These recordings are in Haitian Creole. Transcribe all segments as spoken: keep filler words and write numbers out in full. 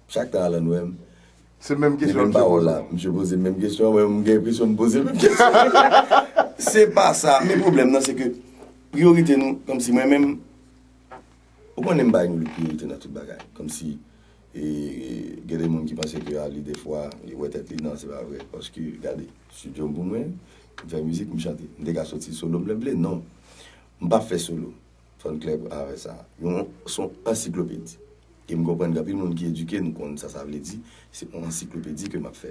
Chak tan Alan wè m, Se menm kesyon an misye poze. Misye poze m menm kesyon, mwen m gen enpresyon m poze l menm kesyon. Se pa sa. Men pwoblèm nan, se ke priyorite nou, kòmsi mwen menm, ou konnen m bay nou priyorite nan tout bagay. Kòmsi, e, gen de moun ki panse ke a li defwa, li wè tèt li, non, se pa vre. Paske, gade, studio m pou mwen, m fè mizik, m chante. M te ka soti solo m lè m vle, non. M p ap fè solo. Fò n klè avè sa. Yon, se yon ansiklopedi. E m konprann gen anpil moun ki edike, nou konn sa sa vle di. Se yon ansiklopedi ke m ap fè.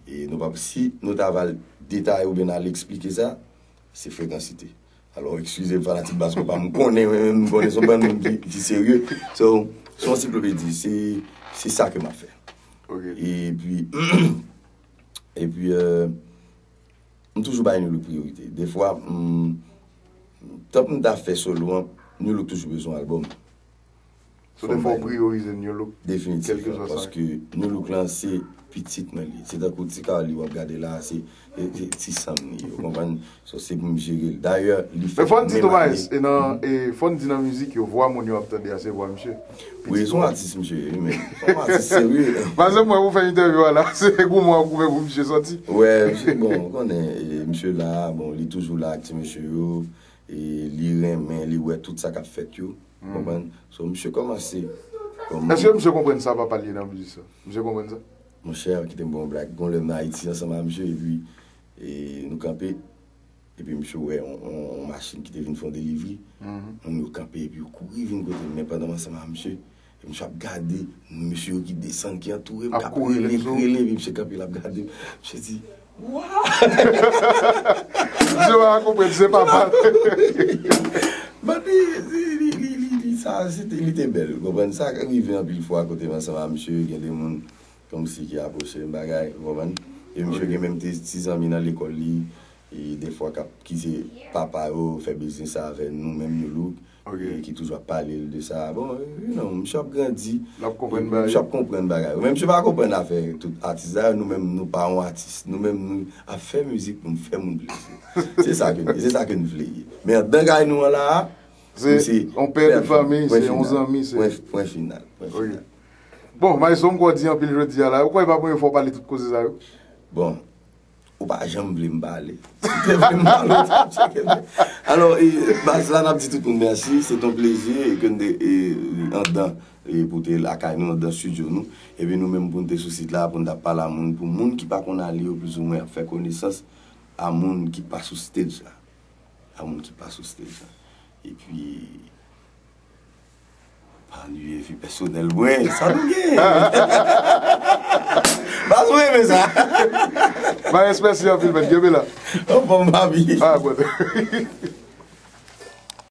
E nou pa, si nou ta va al detaye oubyen al eksplike sa, se frekansite. Alò, eskize m, fanatik Bass Konpa, m konnen, mwen menm, m konnen se yon bann moun ki, ki serye. So, se yon ansiklopedi, se, se sa ke m ap fè. Ok. Epi, epi, euh, m toujou bay New Look priyorite. Defwa, m, tank m ta fè solo an, New Look toujou bezwen yon albòm. So, defwa, w priyorize New Look. Definitif, Kèlkeswa sa. Paske New Look lan, se pitit mwen li. Se tankou ti Carly w ap gade la, se, se, se ti san m li, ou konprann? So, se pou m jere l. Dayè, li fèt Men fò n di menm tou, ane. Maes, e nan, e fò n di nan mizik yo, vwa moun yo ap tande a, se vwa misye. Wi, se yon atis, misye, wi, men. Se yon atis serye. Paske mwen, pou fè entèvyou a la, se goumen w ap goumen pou misye sòti. Wè, misye, bon, ou konnen, e, misye la, bon, li toujou la ak ti mesye yo, e li renmen, li wè tout sa k ap fèt yo, konprann? So, misye kòmanse kòm Èske misye konprann sa papa l ye nan mizik sa? Misye konprann sa? Monchè, kite m ba w yon blag. Gon lè m nan Ayiti ansanm ak misye, epi, e, nou kanpe, epi misye wè yon, yon, yon machin ki te vin fè yon delivri. Moun yo kanpe, epi yo kouri vin kote m. Men pandan m ansanm ak misye, epi misye ap gade, mesye yo ki desann, ki antoure m, Ap k ap kouri rele, vin sou. Rele, epi misye kanpe, l ap gade m. Misye di, "Wa!" Misye pa konprann, se papa l. But li, li, li, li, li, li, sa, se te, li te bèl, ou konprann? Sa ka rive anpil fwa kote m ansanm ak misye, gen de moun kòmsi ki apwoche m bagay, ou konprann? E misye gen menm ti, ti zanmi nan lekòl li, e defwa k ap kite papa yo fè biznis sa avè nou menm New Look, Ok. E ki toujou ap pale l de sa. Bon, you know, misye ap grandi. L ap konprann E bagay. Misye ap konprann bagay. Men misye pa konprann afè tout atis. Dayè, nou menm, nou pa yon atis. Nou menm, nou ap fè mizik pou n fè moun plezi. Se sa ke, se sa ke n vle ye. Men anndan kay nou an la a, Se yon pè de fanmi, se yon zanmi, se Pwen, pwen final. Pwen Ok. final. Bon, Maestro, m kwè w di anpil jodi a la. Ou kwè e pa premye fwa w pale tout koze sa yo? Bon, ou pa janm vle m pale. Si te vle m pale, ou t ap tcheke m. Alò, e, baz la, n ap di tout moun mèsi. Se t on plezi ke n te, e, anndan, e, pou te lakay nou, anndan studio nou. Epi nou menm pou n te sou sit la, pou n t ap pale a moun, pou moun ki pa konn ale yo, plizoumwen ap fè konesans a moun ki pa sou stage la. A moun ki pa sou stage la. Epi, pa annuiye vi pèsonèl mwen, sa nou gen. Baz, ou renmen sa. Maes, mèsi anpil, men. Kenbe la. Anfòm, papi. Ah, bon.